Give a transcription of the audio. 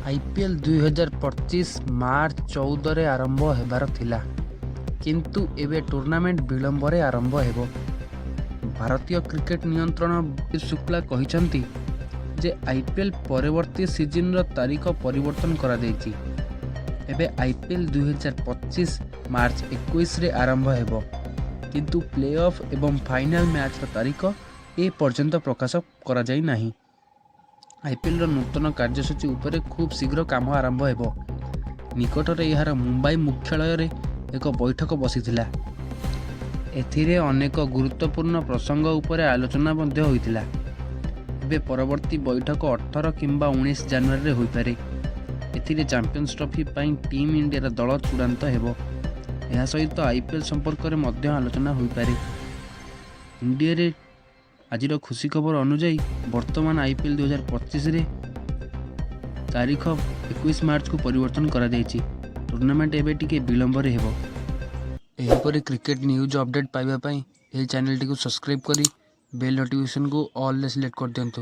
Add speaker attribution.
Speaker 1: IPL 2025 March 14ରେ ଆରମ୍ଭ ହେବାର ଥିଲା, କିନ୍ତୁ ଏବେ ଟୁର୍ଣ୍ଣାମେଣ୍ଟ ବିଳମ୍ବରେ ଆରମ୍ଭ ହେବ। ଭାରତୀୟ କ୍ରିକେଟ ନିୟନ୍ତ୍ରଣ ଶୁକ୍ଲା କହିଛନ୍ତି ଯେ ଆଇପିଏଲ୍ ପରବର୍ତ୍ତୀ ସିଜନର ତାରିଖ ପରିବର୍ତ୍ତନ କରାଯାଇଛି। ଏବେ ଆଇପିଏଲ୍ 2025 ମାର୍ଚ୍ଚ 21ରେ ଆରମ୍ଭ ହେବ, କିନ୍ତୁ ପ୍ଲେ ଅଫ୍ ଏବଂ ଫାଇନାଲ ମ୍ୟାଚ୍ର ତାରିଖ ଏ ପର୍ଯ୍ୟନ୍ତ ପ୍ରକାଶ କରାଯାଇ ନାହିଁ। ଆଇପିଏଲ୍ର ନୂତନ କାର୍ଯ୍ୟସୂଚୀ ଉପରେ ଖୁବ୍ ଶୀଘ୍ର କାମ ଆରମ୍ଭ ହେବ। ନିକଟରେ ଏହାର ମୁମ୍ବାଇ ମୁଖ୍ୟାଳୟରେ ଏକ ବୈଠକ ବସିଥିଲା। ଏଥିରେ ଅନେକ ଗୁରୁତ୍ୱପୂର୍ଣ୍ଣ ପ୍ରସଙ୍ଗ ଉପରେ ଆଲୋଚନା ମଧ୍ୟ ହୋଇଥିଲା। ଏବେ ପରବର୍ତ୍ତୀ ବୈଠକ 18 କିମ୍ବା 19 ଜାନୁଆରୀରେ ହୋଇପାରେ। ଏଥିରେ ଚାମ୍ପିୟନ୍ସ ଟ୍ରଫି ପାଇଁ ଟିମ୍ ଇଣ୍ଡିଆର ଦଳ ଚୂଡ଼ାନ୍ତ ହେବ। ଏହା ସହିତ ଆଇପିଏଲ୍ ସମ୍ପର୍କରେ ମଧ୍ୟ ଆଲୋଚନା ହୋଇପାରେ। ଇଣ୍ଡିଆରେ ଆଜିର ଖୁସି ଖବର ଅନୁଯାୟୀ, ବର୍ତ୍ତମାନ ଆଇପିଏଲ୍ 2025ରେ ତାରିଖ 21 ମାର୍ଚ୍ଚକୁ ପରିବର୍ତ୍ତନ କରାଯାଇଛି। ଟୁର୍ଣ୍ଣାମେଣ୍ଟ ଏବେ ଟିକେ ବିଳମ୍ବରେ ହେବ। ଏହିପରି କ୍ରିକେଟ ନ୍ୟୁଜ୍ ଅପଡ଼େଟ୍ ପାଇବା ପାଇଁ ଏହି ଚ୍ୟାନେଲଟିକୁ ସବସ୍କ୍ରାଇବ୍ କରି ବେଲ୍ ନୋଟିଫିକେସନକୁ ଅଲ୍ରେ ସିଲେକ୍ଟ କରିଦିଅନ୍ତୁ।